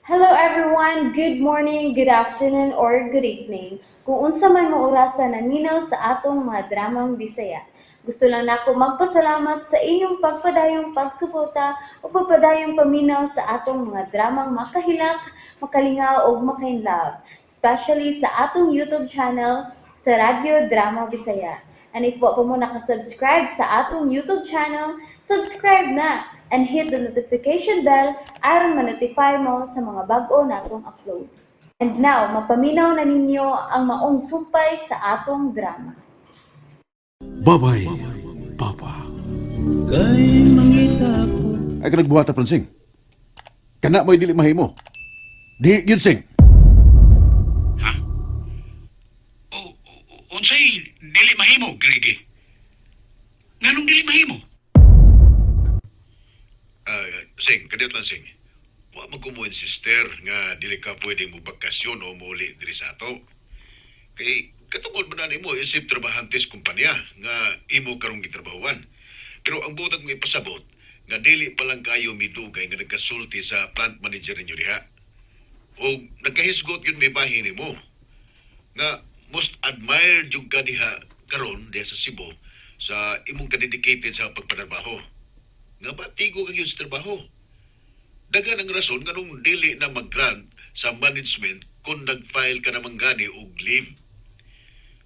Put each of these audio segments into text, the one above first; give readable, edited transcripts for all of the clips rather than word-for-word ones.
Hello everyone! Good morning, good afternoon, or good evening. Kung unsa man mo orasa naminaw sa atong mga dramang Bisaya. Gusto lang nako magpasalamat sa inyong pagpadayong pagsuporta o pagpadayong paminaw sa atong mga dramang makahilak, makalingaw ug makainlove, especially sa atong YouTube channel sa Radyo Drama Bisaya. And if wa pa mo nakasubscribe sa atong YouTube channel, subscribe na and hit the notification bell aron ma-notify mo sa mga bag-o natong uploads. And now, mapaminaw na ninyo ang maong sumpay sa atong drama. Bye-bye, Papa. Kay mangita ko. Ay ka nagbuhat, Francing. Kana mo'y dili mahimo. Di gyud, Sing. Ha? O, unsay dili mahimo, Grigi? Nganong dili mahimo? Ah, Sing, kadiyot lang, Sing. Wa man ko mo insister nga dili ka pwede mo bakasyon o muuli diri sa ato. Kay katungod man na nimo isip trabahante sa kumpanya nga imo karong gitrabahuan. Pero ang buhat kong ipasabot nga dili pa lang kayo midugay nga nagkasulti sa plant manager ninyo diha. O nagkahisgot yun may bahin nimo. Nga most admired yung ka diha karon diha sa Cebu sa imong kadedicated sa pagpatrabaho nga batigo kag yun sa trabaho. Daghan ang rason nganong dili na mag-grant sa management kung nag-file ka naman gani og leave.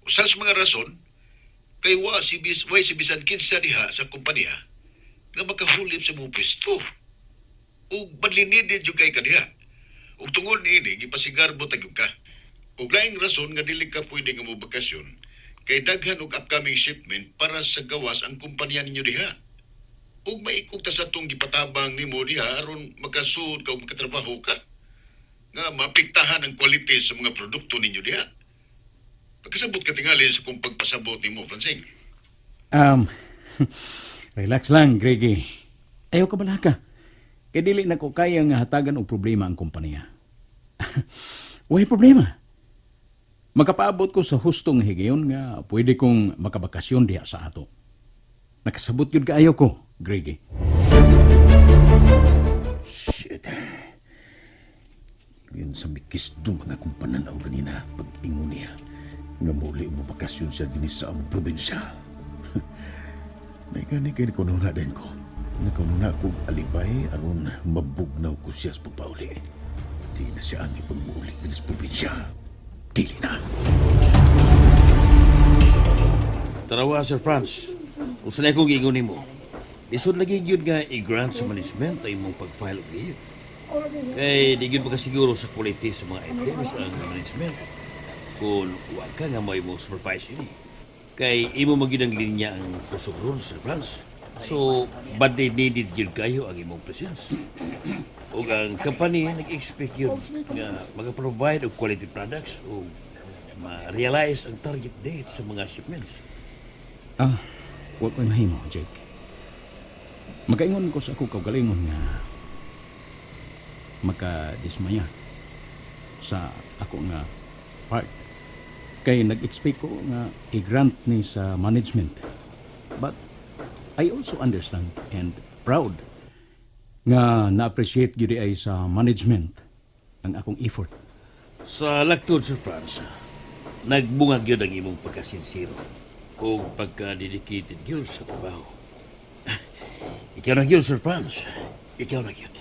Usa sa mga rason, kay wa si bisan kinsa diha sa kompanya nga makahulip sa imong pwesto. Ug badly needed jud kay ka diha. Ug tungod niini gipasigarbo ta gyud ka. Ug laing rason nga dili ka pwede nga mobakasyon kay daghan og upcoming shipment para sa gawas ang kumpanya ninyo diha ug maikog ta sa tong gipatabang nimo diha aron makasuod ka ug makatrabaho ka nga maapektahan ang quality sa mga produkto ninyo diha. Pagkasabot ka tingali sa kung pagpasabot nimo, Francing. Relax lang, Greggy. Ayaw ka balaka. Kay dili na ko kaya nga hatagan og problema ang kompanya. Way problema. Makapaabot ko sa hustong higayon nga pwede kong makabakasyon diha sa ato. Nakasabot yun kaayo ko, Greggy. Shit. Yun sa mikis mga akong pananaw ganina pag ingon niya nga muli mo bakasyon siya dinhi sa among probinsya. May gani kay nakununa din ko. Nakununa ko alibay aron mabugnaw ko siya sa pagpauli. Di na siya ang ipagmuuli dinhi sa probinsya. Dili na. Tarawa, Sir Franz. Usa na akong giingon nimo. Lisod lagi gyud nga i-grant sa management ang imong pag-file og leave. Kay di gyud makasiguro sa quality sa mga items ang management kung wa ka nga mo imong supervise ini. Kay imo man gyud ang linya ang kusog ron, Sir Franz. So, badly needed gyud kayo ang imong presence. Ug ang company nag-expect yun nga maka-provide og quality products o ma-realize ang target date sa mga shipments. Ah, wa ko'y mahimo, Jake. Makaingon ko sa ako kaugalingon nga makadismaya sa ako nga part. Kay nag-expect ko nga i-grant ni sa management. But I also understand and proud nga na-appreciate gyud ay sa management ang akong effort. Sa laktod, Sir Franz, nagbunga gyud ang imong pagkasinsiro o pagka-dedicated gyud sa trabaho. Ikaw na gyud, Sir Franz. Ikaw na gyud.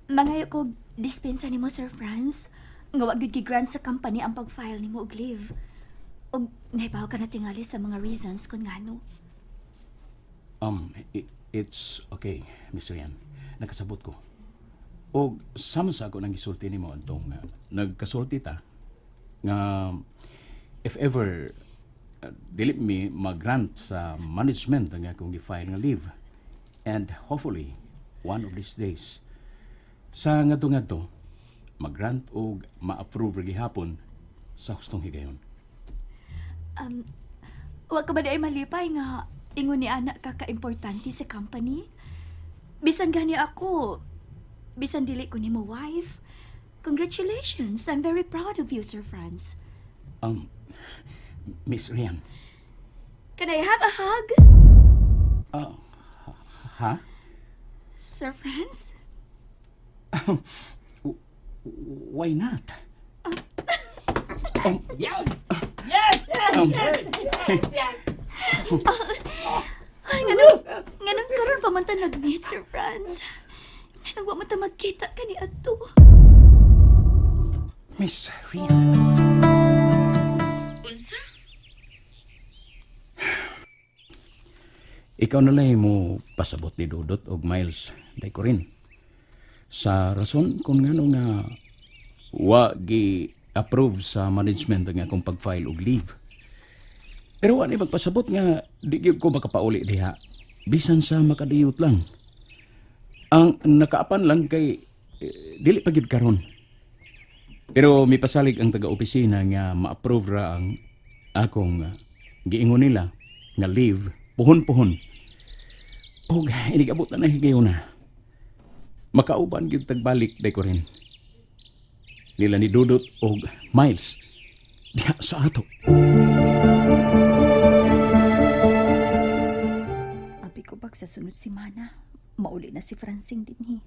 Mangayo ko dispensa nimo, Sir Franz, nga wa gyud gi-grant sa company ang pag-file nimo og leave. Og nahibaw ka na tingali sa mga reasons kung ngano. It's okay, Mr. Yan. Nakasabot ko. O sama sa ako nang gisulti nimo antong nagkasulti ta nga if ever dili mi mag-grant sa management ang akong gi-file nga leave and hopefully one of these days sa ngadto-ngadto mag-grant og ma-approve ra gihapon sa hustong higayon. Wa ka ba diay malipay nga ingon ni ana ka ka-importante sa company? Bisan gani ako, bisan dili ko nimo wife. Congratulations! I'm very proud of you, Sir Franz. Miss Rian. Can I have a hug? Ah, ha? Sir Franz? Why not? Yes! Yes! Ay, nganong karon pa man ta nag-meet, Sir Franz? Nganong wa man ta magkita kani adto? Miss Rina. Unsa? Ikaw na lang mo pasabot ni Dudot og Miles day ko rin. Sa rason kung ngano nga wa gi approve sa management ang akong pag-file og leave. Pero wa ni magpasabot nga di gyud ko makapauli diha. Bisan sa makadiyot lang. Ang nakaapan lang kay dili pa gyud karon. Pero mipasalig ang taga-opisina nga ma-approve ra ang akong giingon nila nga leave puhon-puhon. Og inigabot na na higayuna. Makauban gyud tagbalik day ko rin. Nila ni Dudot og Miles diha sa ato. Abi ko bag sa sunod semana, mauli na si Francine dinhi.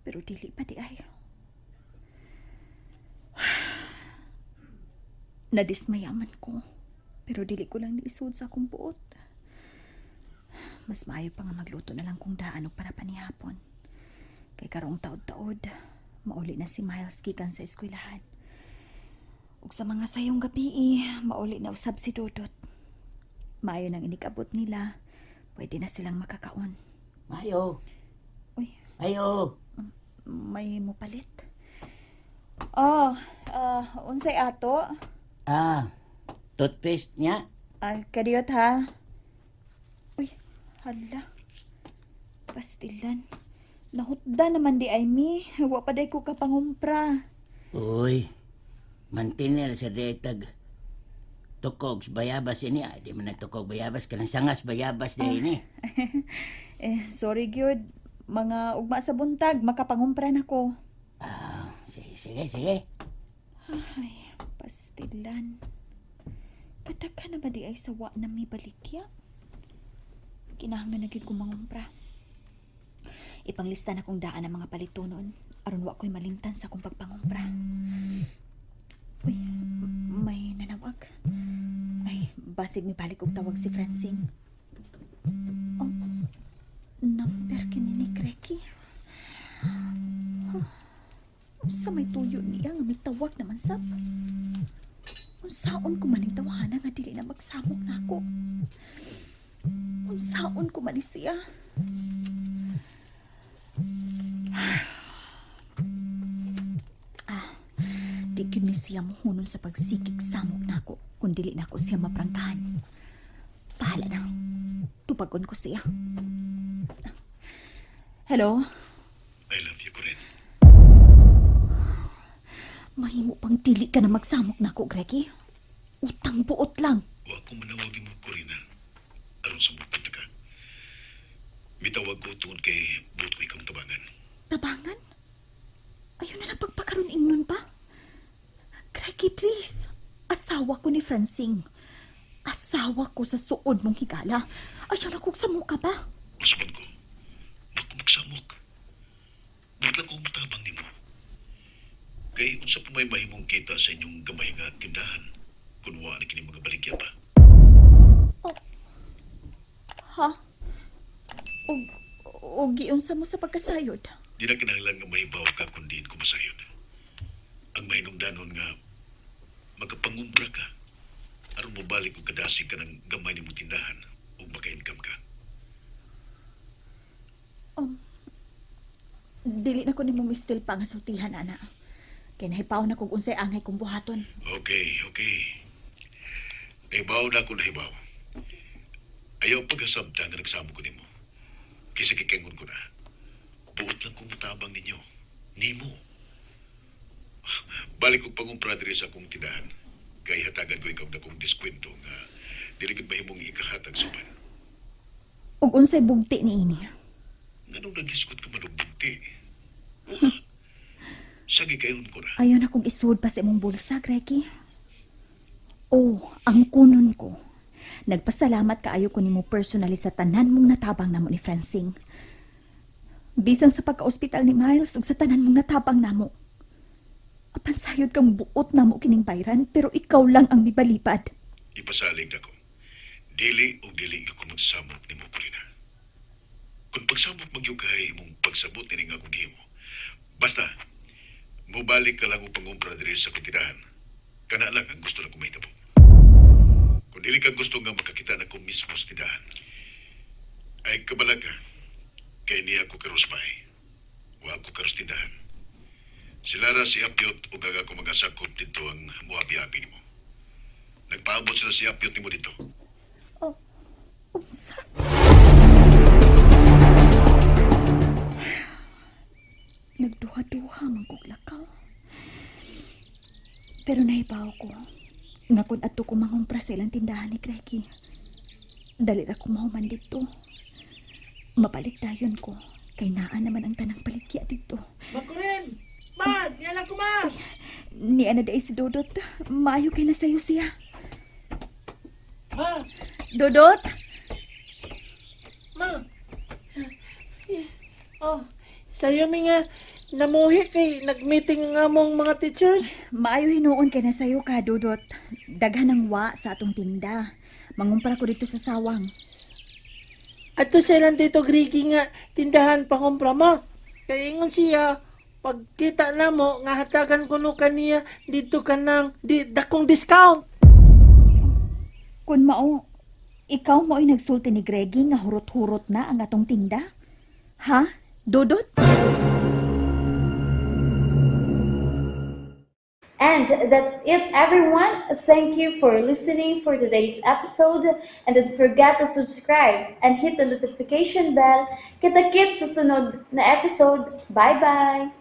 Pero dili pa di ay. Nadismayaman ko. Pero dili ko lang niisod sa akong buot. Mas maayo pa nga magluto na lang kung daan og para panihapon. Kay karong taod-taod, mauli na si Miles gikan sa eskwelahan. Ug sa mga sayong gabi, mauli na usab si Dodot. Maayo nang inikabot nila, pwede na silang makakaon. Mayo. Uy. Mayo. May mupalit. Oh, unsay ato? Ah, toothpaste niya. Ah, kadiyot ha. Uy, hala. Pastilan. Nahutda naman di ay mi. Wa pa day ko kapangumpra. Uy, mantinil sa detag. Tukog sa bayabas ini. Ah, di man na tukog bayabas. Kanang sangas bayabas di ini. Eh, sorry gyud. Mga ugma sa buntag, makapangumpra na ko. Ah, sige, sige, sige. Ay, pastilan. Kadaka na ba di ay sawa na may balikya? Kinahanglan na gyud ko mangumpra. Ipanglista na kong daan ang mga palitunon aron wa ko'y malimtan sa akong pagpangumpra. Uy, may nanawag. Ay, basig mi balik og tawag si Francine. Oh, number kini ni Kreki. Huh. Unsa may tuyo niya nga may tawag naman sab? Unsaon ko maning tawhana nga dili na magsamok nako? Unsaon ko man ni siya? Ah, di gyud ni siya muhunon sa pagsikig samok nako kung dili nako siya maprangkahan. Bahala na. Tupagon ko siya. Hello? I love you, Corinne. Mahimo pang dili ka na magsamok nako, Greggy. Utang buot lang. Wa ko manawag mo, Corina. Aron sa bukod ka. Mitawag ko tungod kay buot ko ikang tabangan. Tabangan? Ayun na lang pagpakaroon ingnon pa. Greggy, please. Asawa ko ni Francine. Asawa ko sa suod mong higala. Ayaw na kong samuka pa. Masabot ko. Wa ko magsamok. Buot lang ko mutabang nimo. Kay unsa pa may mahimong kita sa inyong gamay nga tindahan kun wa na kini mga baligya pa. Ha? Og, og giunsa mo sa pagkasayod? Di na kinahanglan nga mahibaw ka kun diin ko masayon. Ang mahinungdanon nga makapangumbra ka aron mobalik og kadasig ka ng gamay nimong tindahan ug maka-income ka. Dili na ko nimo mistil pa nga sultihan, ana. Kay nahipaw na kog unsay angay kong buhaton. Okay, okay. Nahibaw na ako nahibaw. Ayaw paghasabta nga nagsamo ko nimo. Kaysa kikengon ko na. Buot lang kong mutabang ninyo. Nimo. Balik kong pangumpra diri sa akong tindahan. Kay hatagan ko ikaw na kong diskwento nga dili gid mahimong ikahatag sa uban. Og unsay bugti niini. Nganong naghisgot ka man og bugti? Sagi kayon ko na. Ayaw na kong isuod pa sa imong bulsa, Greggy. Oh, ang kunon ko. Nagpasalamat kaayo ko nimo personally sa tanan mong natabang namo ni Francine. Bisan sa pagka-ospital ni Miles ug sa tanan mong natabang namo. Apan sayod kang buot namo kining bayran pero ikaw lang ang mibalibad. Ipasalig nako. Dili o dili nga ko magsamok nimo, Corina. Kung pagsamok magyugay imong pagsabot nining akong gihimo. Basta, mubalik ka lang upang umpra diri sa tindahan. Kana lang ang gusto na kumahitabo. Kung dili ka gusto nga makakita na ko mismo sa tindahan, ay kabala ka, kay niya ko karos bahay. Wa ko karos tindahan. Sila ra si Apyot o gaga ko magasakop dito ang muabi-abi nimo. Nagpaabot sila si Apyot nimo dito. Oh, unsa? Nagduha-duha man kog lakaw. Pero nahibaw ko nga kung adto ko mangumpra sa ilang tindahan ni Greggy, dali ra ko mahuman dito. Mabalik dayon ko kay naa naman ang tanang paligya dito. Makurin! Ma! Yan ko, ma! Ni ana day si Dodot. Maayo kay na sayo siya. Ma! Dodot! Ma! Oh, sayo mi nga namuhi kay nag-meeting nga mong mga teachers. Maayo hinuon kay na sayo ka, Dodot. Daghan ang wa sa atong tinda. Mangumpra ko dito sa sawang. Ato sa ilang dito Grigi nga tindahan pangumpra mo. Kay ingon siya, pagkita na mo nga hatagan kuno kaniya dito ka ng di, dakong discount. Kun mao, ikaw mo ay nagsulti ni Greggy nga hurot-hurot na ang atong tinda? Ha? Dodot? And that's it, everyone. Thank you for listening for today's episode. And don't forget to subscribe and hit the notification bell. Kita-kits sa sunod na episode. Bye-bye!